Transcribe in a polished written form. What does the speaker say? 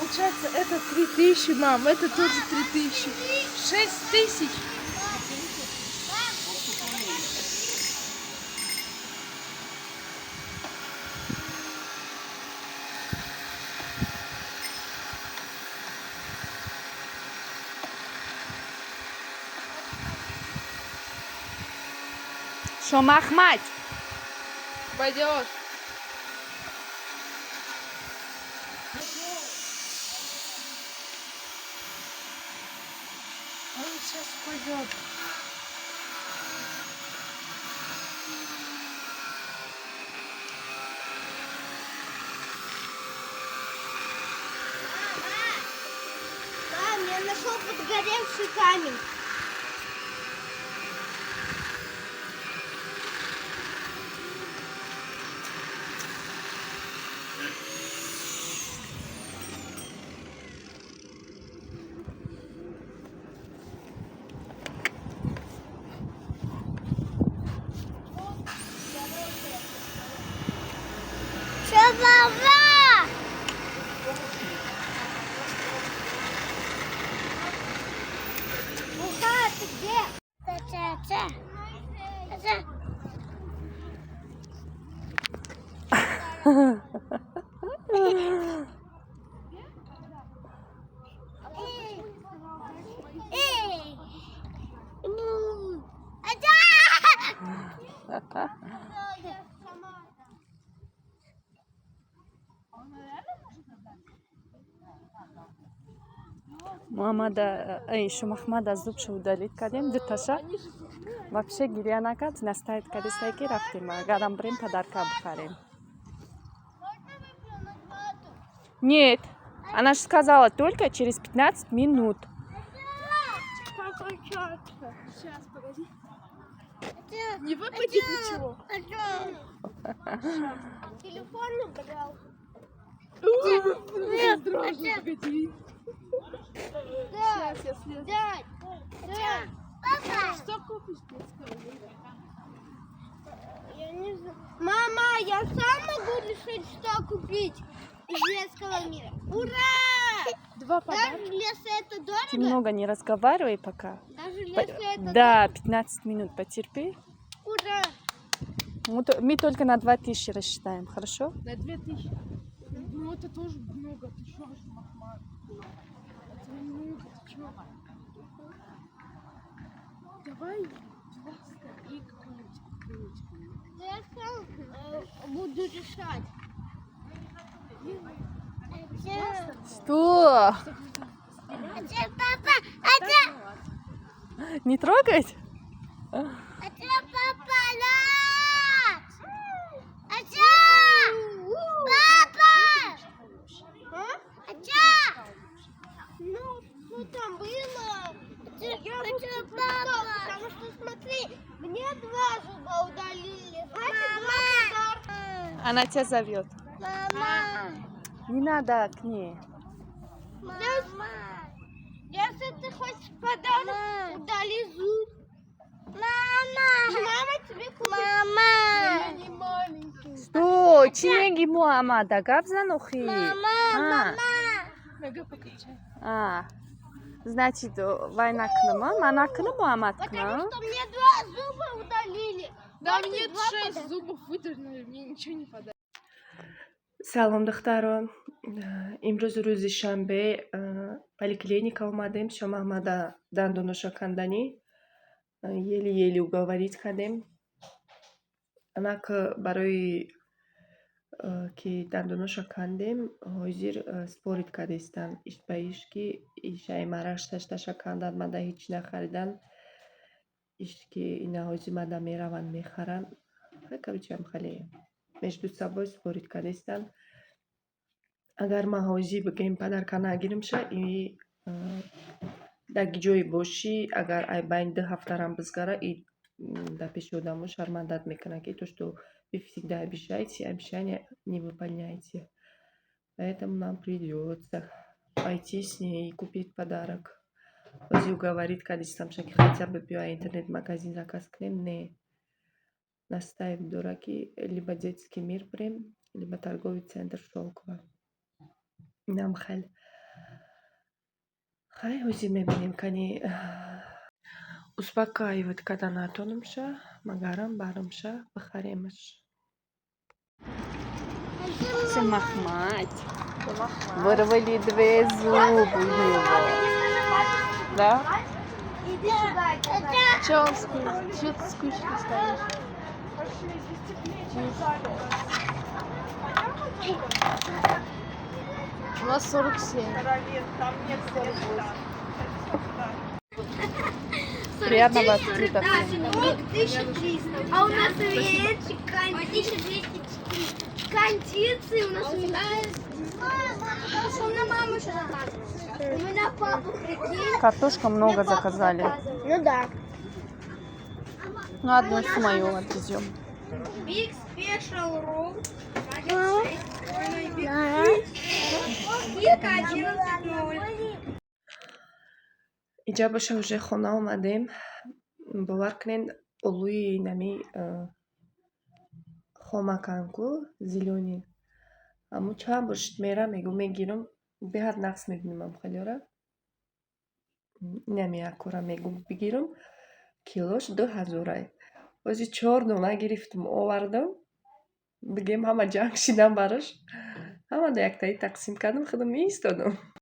Получается, это 3000, мам, это тоже 3000. 6000. Шомахмад. Пойдешь. Он сейчас пойдет. Мам, я нашел подгоревший камень. Шабаба! Уха, ты где? Та-та-та. Та-та. Эй! Бу. Ата! Муҳаммада, Шомахмада зубша удалить кардем, дуташа. Вообще гиря накард, настаивать кардестай, ки рафтем, агарам бирем, подарка бихарем. Нет, она же сказала, только через 15 минут. Сейчас, погоди. Не выпадет ничего. Телефон убрал. Дрожжи, погоди. Сейчас я слезу. Дядь, дядь, папа. Что купишь детского мира? Я не знаю. Мама, я сам могу решить, что купить из детского мира. Ура! Два подарка. Даже если это Ты дорого, много не разговаривай пока. даже если это Да, 15 минут потерпи. Ура! Мы только на 2000 рассчитаем, хорошо? На 2000. Ну это тоже много. Ты чё, Махмад? Это много, ты чё? Давай 200 и какой-нибудь какой-нибудь. Да я сам буду решать. Что? Папа, это, Не трогать? это папа, это папа, это. Ну, что там было? Я это папа. Потому что смотри, мне два зуба удалили. Значит, два подарка. Она тебя зовет. Мама. Не надо к ней. Мама. Если ты хочешь подарок, удали зуб. Мама. Мама тебе купит. Мама. Я не маленький. Что? Чӣ меги, Муҳаммада? Гап зан охи. Мама. А. Нога покачай. А. Значит, вай накунам, ман накунам, Муҳаммад Потому кунам. что мне два зуба удалили. Да Вот мне и два шесть подарка. зубов выдернули, мне ничего не подарили. Салом, духтарон. Имрӯз рӯзи шанбе, поликлиника омадем Шомаҳмада дандоноша канданӣ. Еле-еле уговорить кардем. Анак барои ки дандоноша кандем, ҳозир спорить кардистанд иш ба иш, ки ишаи мараш шашташа кандан, мада ҳеҷ нахаридан, иш ки ина ҳозир мада мераванд, мехаранд. Короче, ам хеле между собой спорить кардистанд. Агар ман ҳозир бигӯем, подарка нагиримша и дар ҷое бошӣ, агар ай байни 2 ҳафтарам бизгара, и дар пеши одамо шармандат мекунад, ки то, что вы всегда обещаете, обещания не выполняете. Поэтому нам придётся пойти с ней и купить подарок. Ҳозир уговорить кардистамша, ки хотя бы биё, интернет-магазин заказ кунем. Не, настаивать дорад, ки либо «Детский мир» бирем, либо торговый центр «Шелково». Инам хел. Хай, ҳозир мебинем, кани успокаивать карда натонамша, магарам барамша бихаремаш. Махмад. Вырвали две зубы у него. Да? Иди сюда. Че он скучный? Че ты скучно стоишь? Пошли, здесь теплее, чем в зале. У нас 47. 48. Приятного аппетита. 1300. А у нас 1204. Кондиции у нас. У меня мама еще заказывала. У меня папа, прикинь. Картошка много заказали. Ну да. Ну, одну с мою отвезем. Big Special Roll. Скидка 11.0. Инҷа боша, уже хона омадем. Бовар кунед, олӯи нами хомаканку, зелёный, ҳамун чанд бор шид мерам, мегӯ мегирам, беҳад нақс мебинам амхелёра. Инаме якора мегӯ бигирам, килош 2000-ай. Ҳозир чор дона гирифтум, овардам, бигем, ҳама ҷанг шидан барош. Ҳамада яктаи тақсим кардам, худам истодам.